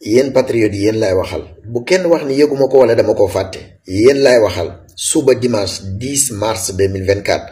yéen patriotes yi yéen laay waxal bu kenn wax ni yëguma ko wala dama ko fàtte yéen laay waxal suba dimanche 10 mars 2024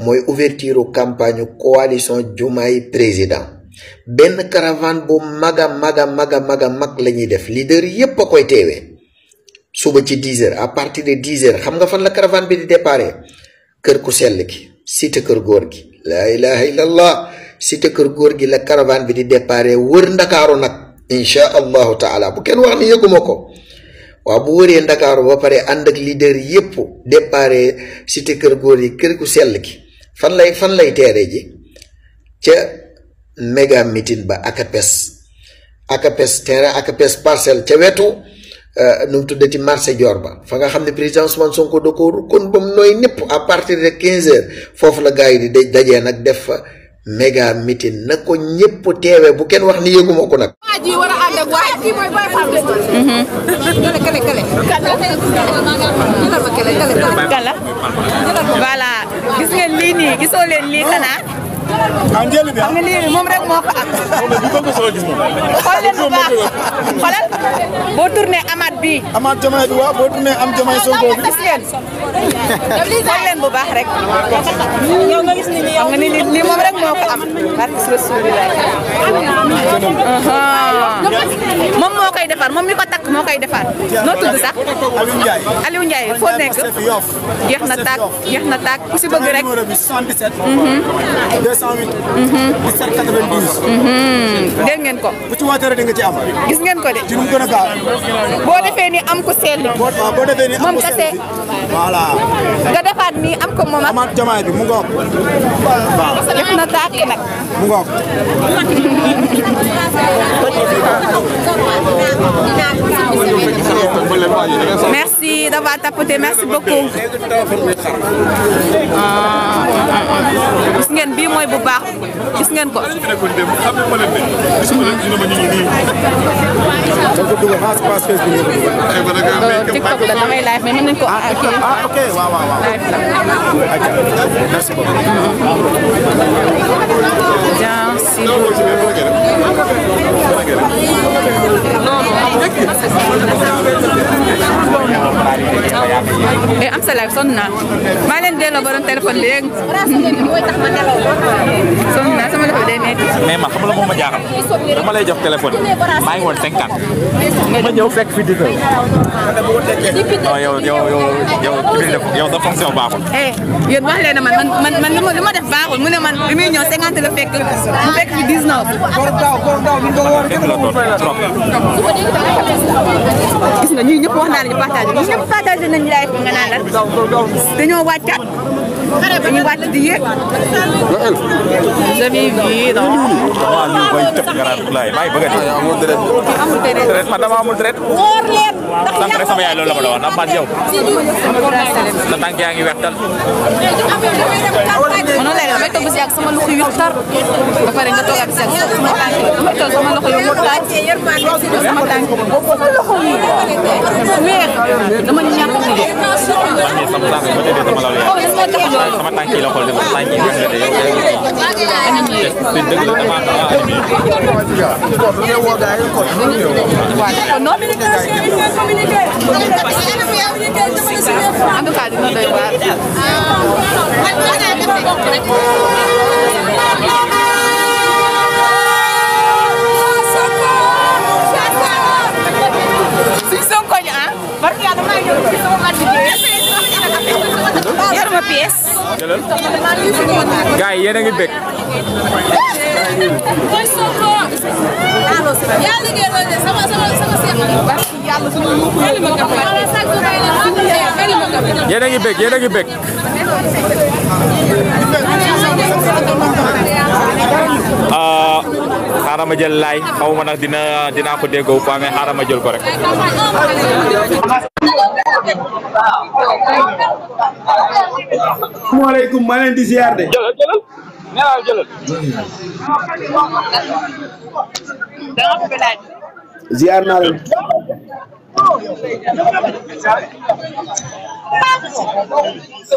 mooy ouverture campagne coalition Diomaye président benn caravane bu mag la ñuy def leader yépp a koy teewee suba ci 10 heures à partir de 10 heures xam nga fan la caravane bi di déparé kër ku sell gi cité kër góor gi laa ilaha illallah cité kër góor gi la caravane bi di déparé wër ndakaaru nag insha allahu taala bu kenn wax ni yëguma ko waaw bu wëree ndakaaru ba pare ànd ak leader yépp déparé cité kër góor yi kër ku sell gi fan lay teere ji ca méga meeting ba akapes terrain akapes parcelle ca wetu nu mu tuddati marché Dior ba fa nga xam ne président Ousmane Sonko da ko kon ba mu nooy népp à partir de 15 heures foofu la gars yi di dajee nag def fa méga meeting na ko ñëpp teewe bu kenn wax ni yëguma ko nag. waa ji war a ànd ak waa ji mooy Baye Fall. kala voilà gis ngeen lii nii gisoo leen lii xanaa. xam nga lii moom rek moo ko am. xool leen bu baax xoolal boo tourné amaat bii. amaat Diomaye bi waaw boo tourné am Diomaye Sonko bi. gis ngeen xool leen bu baax rek. yow nga gis ni yow nga ni lii moom rek moo ko am. barke Rasulullah. moom moo koy defar moom mi ko takk moo koy defar. noo tudd sax. Aliou Ndiaye foo nekk. jeex na tàkk jeex na tàkk ku si bëgg rek. 208 17 92. dégg ngeen ko. bu ci wootee rek di nga ci am. gis ngeen ko de. ci nu mu gën a gaaw. boo defee ni am ko sell. boo defee ni am ko sell. voilà. nga defaat nii am ko moom ak. amaat Diomaye bi mu ngoog. waaw. def na tàkk nag. mu ngoog. merci d'avoir tapoté merci beaucoup. gis ngeen bii mooy bu baax gis ngeen ko. TikTok la damay live mais mën nañu ko. ok waaw waaw. merci beaucoup. mais am sa live sonn naa maa leen delloo borom téléphone léegi sonn naa sama loxo day metti. mais man xam nga moom ma jaaxal dama lay jox téléphone maa ngi woon 50. ma ñëw fekk fi 10 heures. non yow sa fonction baaxul. yéen wax leen ne man li ma def baaxul mu ne man bi muy ñëw 50 la fekk mu fekk fi 19. gis nga ñii ñëpp wax naa la ñu partagé ñii ñëpp partagé nañu live bi nga naan la dañoo wàccat dañuy wàcc di yéeg. jamais vu non. waaw ñu koy tëb garaan laay bàyyi bëgg a dee. amul deret man dama amul deret. wóor leen. sànq rek sama yaay loolu la ma doon wax ndax man yow. sa tànk yaa ngi wextal. mënoo lay damay toog si ak sama loxo yu tar ba pare nga toog ak si ak sama tànk damay toog sama loxo yu tar sama tànk sama loxo yi weex dama ñàkk a liggéey. sama tànk yi la xool sama tànk yi nga de yow dëgg la dama en tout cas dina doy waar. suñ Sonko ñu ah. barke yàlla maa ngi ñëw ci sama bàtt bi. yoruma pièce. gars yi yéen a ngi bëgg. yéen a ngi bëgg yéen a ngi bëgg. xaaral ma jël laay xaw ma nag dinaa ko déggoo quoi mais xaaral ma jël ko rek. asalaamaaleykum maa leen di ziar de. jëlal. ziar naa leen.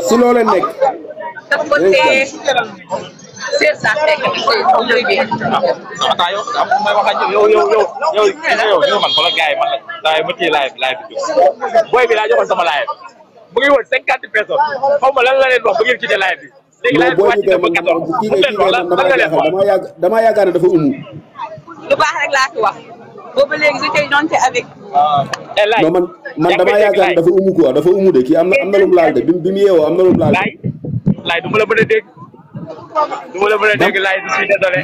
si loo leen nekk. c'est ça fekk c'est bien ata yow am may wax ak yow man xoolal gars yi man la ma ci live bi boy bi laa joxoon sama live mu ngi woon 50 personnes xaw ma lan la leen wax ba ngeen quitté live bi léegi live bi wàcc na ba 14 dama yaakaar ne dafa umu lu baax rek laa fi wax boobu léegi j'étais donté avec non man dama yaakaar ne dafa umu quoi dafa umu de kii am na lu mu laal de bi mu yeewoo am na lu mu laal laay du ma la mën a dégg laay je suis désolé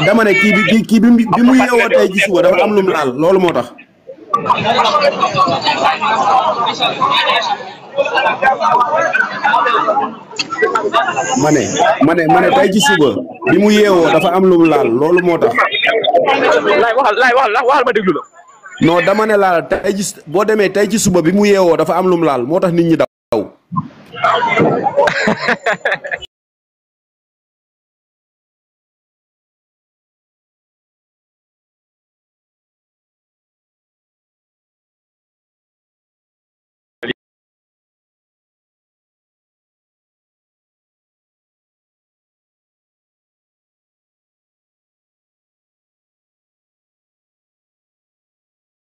dama ne kii bi mu yeewoo tey ci suba dafa am lu mu laal loolu moo tax ma ne tey ci suba bi mu yeewoo dafa am lu mu laal loolu moo tax laay waxal ma déglu la non dama ne laal tey ci boo demee tey ci suba bi mu yeewoo dafa am lu mu laal moo tax nit ñi daw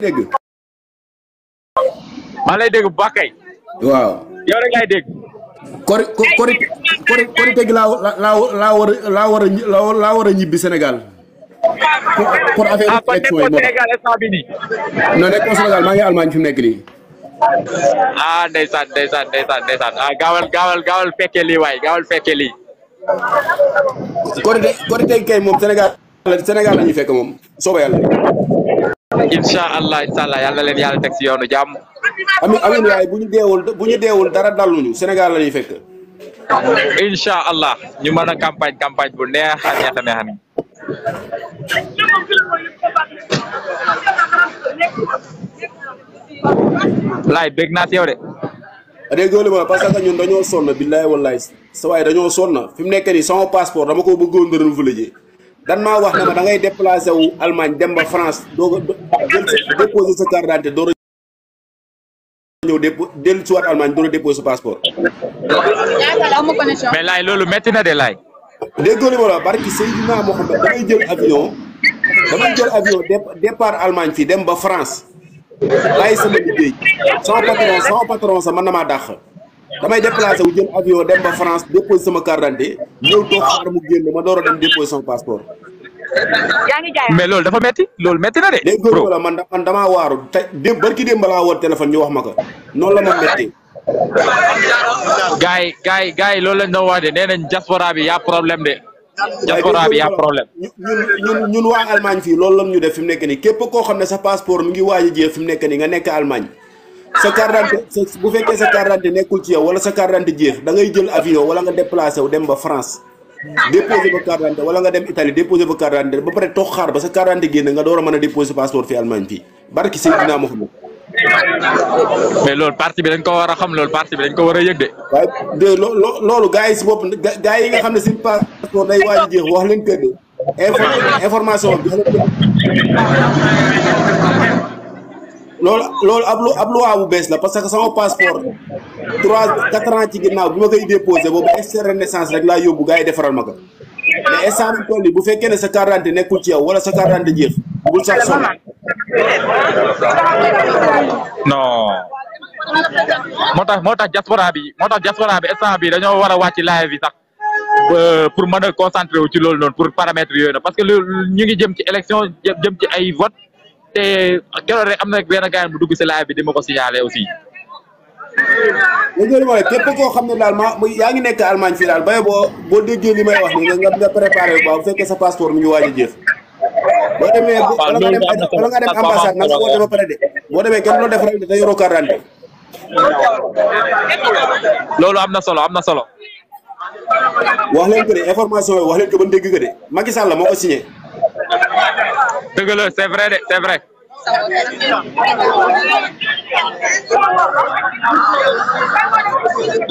dégg maa lay dégg bu baax kay waaw yow rek laay dégg korite gi laa war a ñibbi Sénégal pour affaire élection yi moo Sénégal instant bi nii non nekkoo Sénégal maa ngi Allemagne fi mu nekk nii ndeysaan gaawal fekkee lii waay gaawal fekkee lii korite kay moom Sénégal la ñuy fekk moom sooba yàlla incha allah yàlla leen yàlla teg si yoonu jàmm amin waay bu ñu deewul dara daluñu Sénégal la ñuy fekk incha allah ñu mën a campagne bu neex a neex ni laay bég naa si yow de déggoo ma parce que ñun dañoo sonn billahi wallahi sa waay dañoo sonn fi mu nekk nii sama passeport dama ko bëggoon renouveler ji dan maa wax ne ma da ngay déplacé wu Allemagne dem ba France doo déposer sa carte d'identité doo ñëw dellu si waat Allemagne doo déposer sa passeport. mais laay loolu métti na de laay. déggoo ma la barki Seydina Mohamed damay jël avion départ Allemagne fii dem ba France bàyyi sama liggéey sama patron sa mën na maa dàq. damay déplacé wu jël avion dem ba France déposé sama carte d'identité ñëw toog xaar mu génn ma door a dem déposé sama passeport. mais loolu dafa métti loolu métti na de. léegi góor la man damaa waaru te barki démb laa woo téléphone ñu wax ma ko noonu la ma métti. gars yi loolu lañ doon wax de nee nañ diaspora bi y'a problème de. diaspora bi y'a problème. ñun waa Allemagne fii loolu la ñu def fi mu nekk nii képp koo xam ne sa passeport mu ngi waaj a jeex fi mu nekk nii nga nekk Allemagne. sa carte d'identité bu fekkee sa carte d'identité nekkul ci yow wala sa carte d'identité jeex da ngay jël avion wala nga déplacé wu dem ba France déposé ba carte d'identité wala nga dem Italie déposé ba carte d'identité ba pare toog xaar ba sa carte d'identité génn nga door a mën a déposé passeport fi Allemagne fii barki Seydina Mohamed. mais loolu parti bi dañ ko war a xam loolu parti bi dañ ko war a yëg de. waaye de loolu gars yi si bopp gars yi nga xam ne seen passeport day waaj a jeex wax leen que de information bi loolu ab loi bu bees la parce que sama passeport 4 ans ci ginnaaw bi ma koy déposé boobu extrait de naissance rek laa yóbbu gars yi defaral ma ko mais instant bi toll nii bu fekkee ne sa carte d'identité nekkul ci yow wala sa carte d'identité jeex bul sax sonn. non moo tax diaspora bi instant bi dañoo war a wàcc live bi sax pour mën a concentré wu ci loolu noonu pour paramètres yooyu na parce que ñu ngi jëm ci élection jëm ci ay vote te keroog rek am na benn gars bu dugg si live bi di ma ko signalé aussi. léegi mooy képp koo xam ne daal yaa ngi nekk Allemagne fii daal baye boo déggee li may wax ni nga préparé bu fekkee sa passeport mi ngi waaj a jeex. boo demee wala nga dem ambassade nag boo demee ba pare de boo demee kenn loo def rek da yoroo carte d'identité. loolu am na solo. wax leen ko de information yi wax leen ko ba dégg ko de Macky Sall moo ko signé. dëgg la c'est vrai de c'est vrai.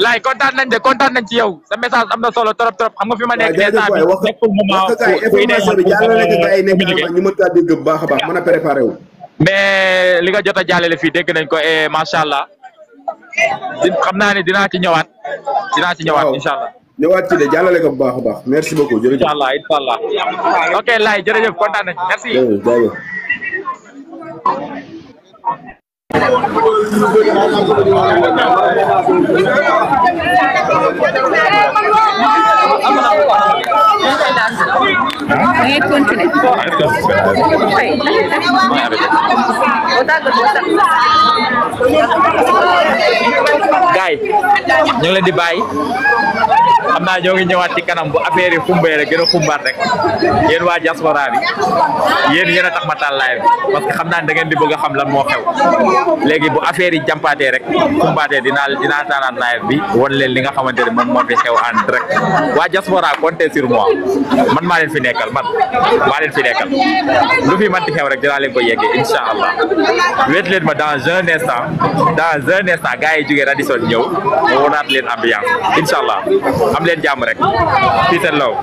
laay kontaan nañ ci yow sa message am na solo trop xam nga fi ma nekk instant bi nekkul moment information bi jàllale ko gars yi nekk ñu mën kaa dégg bu baax a baax mën a préparé wu. mais li nga jot a jàllale fii dégg nañ ko et macha allah xam naa ne dinaa ci ñëwaat incha allah. ñëwaat ci de jàllale ko bu baax a baax merci beaucoup jërëjëf. inshallah inshallah ok Laye jërëjëf kontaan nañ merci. jaajëf. Ini continue. Guys, ñu ngi leen di bàyyi xam naa ñoo ngi ñëwaat ci kanam bu affaire yi fumbee rek gën a xumbaat rek yéen waa diaspora bi yéen a tax ma taal live parce que xam naa da ngeen di bëgg a xam lan moo xew léegi bu affaire yi jàmpaatee rek xumbaatee dinaa taalaat live bi wan leen li nga xamante ne moom moo fi xew en direct waa diaspora comptez sur moi man maa leen fi nekkal lu fi manti xew rek dinaa leen ko yeggee incha allah wéet leen ma dans un instant gars yi jógee Radisson ñëw ma wonaat leen ambiance incha allah am leen jàmm rek peace and love